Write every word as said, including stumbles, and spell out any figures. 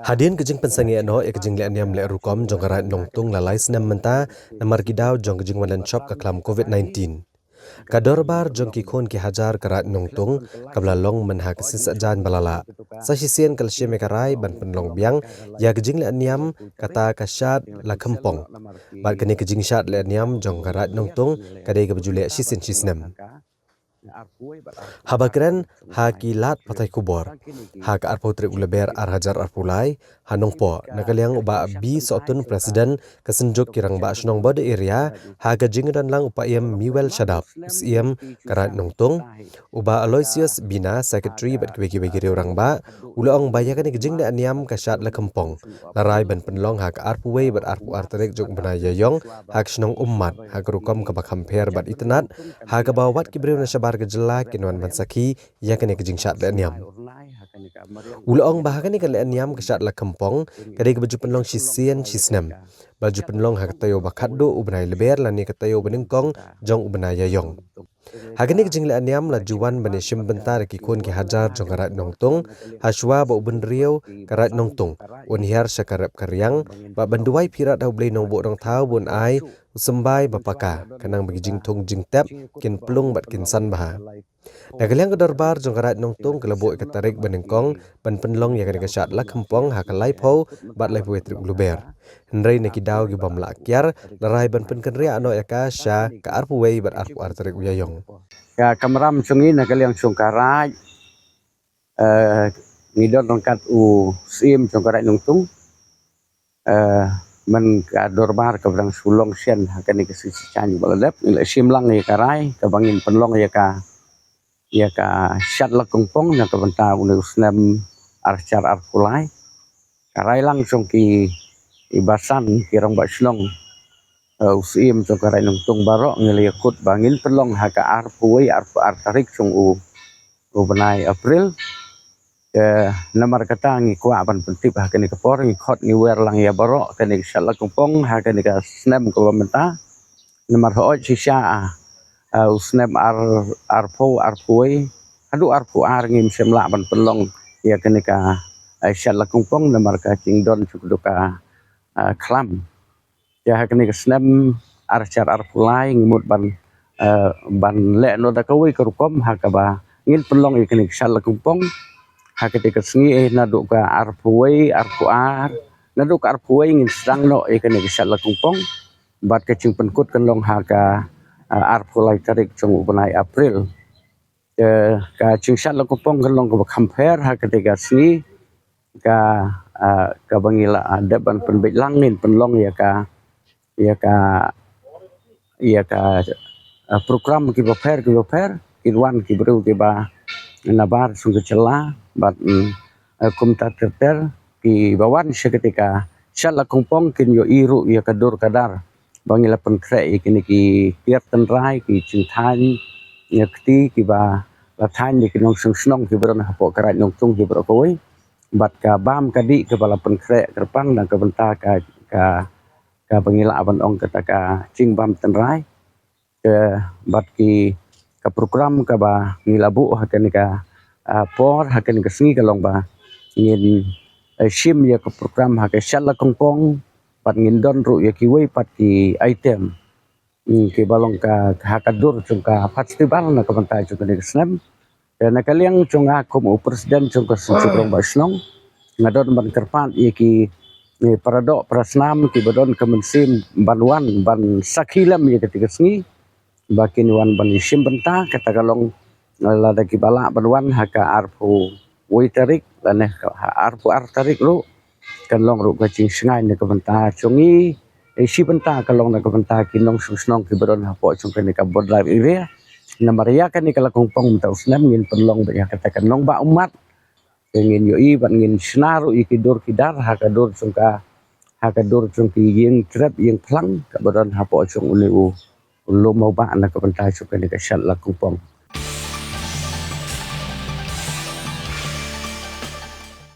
Hadien ka jingpynsangeh noh ïa ka jingleh niam leh rukom jong ka Raid Nongtung la lai snem mynta, namar ki daw jong ka jingwan lynshop ka khlam covid nineteen. Ka dorbar jong ki khun ki hajar ka Raid Nongtung ka ba la long mynha ka sngi Saitjaiñ ba la lah. Sa shisien ka la shim ïa ka rai ban pynlong biang ïa ka jingleh niam kata ka shad la khempong. Bad kane ka jingshad leh niam jong ka Raid Nongtung ka dei ka ba ju leh shisien shisnem. Haba kren ha ki lad pathai khubor ha ka arphew tarik u Lber ar hajar arphew lai, ha Nongpoh, na ka liang u Bah B Sohtun, President ka Synjuk ki Rangbah Shnong Border Area, ha ka jingdon lang u Paiem Miwel Shadap, u Syiem ka Raid Nongtung, u Bah Aloysius Bina, Secretary bad kiwei kiwei ki riew rangbah, u la ong ba ïa kane ka jingleh niam ka shad la khempong la rai ban pynlong ha ka arphew wei bad arphew ar tarik jong u bnai Ïaïong ha ka shnong Ummat, ha ka rukom ka ba kham pher bad itynnad, ha ka ba wat ki briew na shabar ka jylla kin wan ban sakhi ïa kane ka jingshad leh niam. U la ong ba ha kane ka leh niam ka shad la khempong ka dei ka ba ju pynlong shisien shisnem, ba ju pynlong ha ka taïew ba khatduh u bnai Lber lane ka taïew ba nyngkong jong u bnai Ïaïong. Ha kane ka jingleh niam la ju wan ban ïashim bynta da ki khun ki hajar jong ka Raid Nongtung, ha shuwa ba u bynriew ka Raid Nongtung un hiar sha ka rep ka riang, bad ban duwai pyrshah ha U Blei Nongbuh Nongthaw ba un ai u symbai ba paka, khnang ba ki jingthung jingtep kin plung bad kin san bha. Na ka liang ka dorbar jong ka Raid Nongtung ka la buh ïa ka tarik ba nyngkong ban pynlong ïa kane ka shad la khempong ha ka laiphew bad laiphew wei tarik u Lber. Hynrei na ki daw ki bym lah kiar la rai ban pynkynriah noh ïa ka sha ka arphew wei bad arphew ar tarik u Ïaïong. Ka kamram jong ngi na ka liang jong ka Raid, eh, ngi don ryngkat u Syiem jong ka Raid Nongtung, eh, man ka dorbar ka ba dang shu long shen ha kane ka sngi Saitjaiñ ba la dep, ngi la shim lang ïa ka rai ka ba ngin pynlong ïa ka, ïa ka shad la khempong na ka bynta une u snem ar hajar arphew lai. Ka rai lang jong ki, i basan ki Rangbah Shnong, eh, u Syiem jong ka Raid Nongtung baroh ngi la ïakut ba ngin pynlong ha ka arphew wei arphew ar tarik jong u, u bnai April. Eh, namar kata ngi kwah ban pyntip ha kane ka por, ngi khot ngi wer lang ïa baroh kane ka shad la khempong ha kane ka snem ka ba mynta. Namar hooid shisha, ah, ah, u snem ar, arphew, arphew wei haduh arphew ar ngim shym lah ban pynlong ïa kane ka, eh, shad la khempong namar ka jingdon jong ka, ah, khlam. Te ha kane ka snem ar hajar arphew lai ngi mut ban, eh, ban leh noh da kawei ka rukom ha ka ba ngin pynlong ïa kane ka shad la khempong ha kata ka sngi, eh, naduh ka arphew wei, arphew ar, naduh ka arphew wei ngin sdang noh ïa kane ka shad la khempong. Bad ka jingpynkut kan long ha ka, eh, arphew lai tarik jong u bnai April. Ka, ka jingshad la khempong kan long ka ba kham pher ha kata ka sngi, ka, ah, ka ba ngi la, ah, dep ban pynbeit lang, ngin pynlong ïa ka, ïa ka, ïa ka, ah, program ki ba pher ki ba pher, kin wan ki briew ki ba nabar sha ka jylla bad, mm, eh, kumta ter ter ki ba wan sha kata ka shad la khempong kin ïohi ruh ïa ka dur ka dar ba ngi la pynkhreh ïa kine ki tiar tynrai, ki jingthaiñ ïa kti ki ba la thaiñ ïa ki nongshong shnong ki ba don hapoh ka Raid Nongtung ki baroh kawei. Bad ka bam ka dih ka ba la pynkhreh kyrpang na ka bynta ka, ka, ka ba ngi lah ban ong kata ka jingbam tynrai. Ka, bad ki, ka program ka ba ngi la buh ha kane ka, ah, por, ha kane ka sngi ka long ba ngin, eh, shim ïa ka program ha ka shad la khempong, bad ngin don ruh ïa kiwei pat ki item, hmm, ki ba long ka, ha ka dur jong ka festival na ka bynta jong kane ka snem. Te na ka liang jong nga kum u president jong ka Synjuk Rangbah Shnong, nga don ban kyrpad ïa ki, eh, para doh para snam ki ba don ka mynsiem ban wan ban sakhi lem ïa kata ka sngi, ba kin wan ban ïashim bynta, kata ka long, eh, lada ki ba lah ban wan ha ka arphew wei tarik lane ha arphew ar tarik ruh, kan long ruh ka jingshngaiñ na ka bynta jong ngi. Ïashim bynta ka long na ka bynta ki nongshong shnong ki ba don hapoh jong kane ka border area. Namar ïa kane ka la khempong mynta u snem ngin pynlong bad ïa kata ka nongbah ummat. Te ngin ïohi bad ngin shna ruh ïa ki dur ki dar ha ka dur jong ka, ha ka dur jong ki ïing trep ïing phlang ka ba don hapoh jong une u lum u bah na ka bynta jong kane ka shad la khempong.